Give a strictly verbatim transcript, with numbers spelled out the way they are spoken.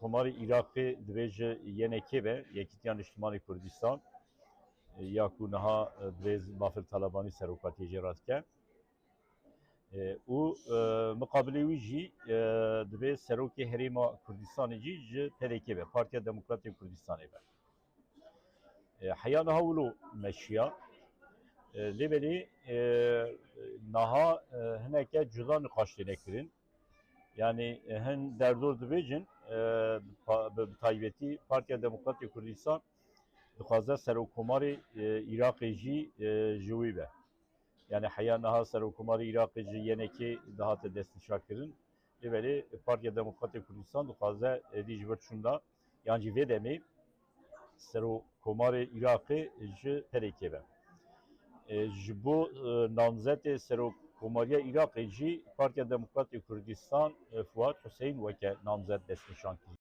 Komarê Iraqê divê ji Y N K be, Yekîtiya Niştimanê Kurdistan, e, ya ku niha, e, birêz Bafil Talabanî serokatiyê jê re dike. E, û, e, miqabilê wî jî, e, divê serokê Herêma Kurdistanê jî ji P D K be, Partiya Demokratê Kurdistanê be. E, heya niha wilo meşiya. E, lê belê, e, niha, e, hineke cuda niqaş têne kirin. Yani, e, hin derdor dibêjin, e, pa-, bi, bi taybetî Partiya Demokratê Kurdistan dixwaze serokkomarê, e, Iraqê jî, e, ji wî be. Yani heya niha serokkomarê Iraqê ji Y N K dihate destnîşankirin. Lê belê Partiya Demokratê Kurdistan dixwaze êdî ji vir çûnda, yan jî vê demê serokkomarê Iraqê ji P D K be. E, ji bo, e, namzetê serokkomariya Iraqê jî Partiya Demokratê Kurdistan, e, Fuat Huseyîn weke namzet destnîşan kir.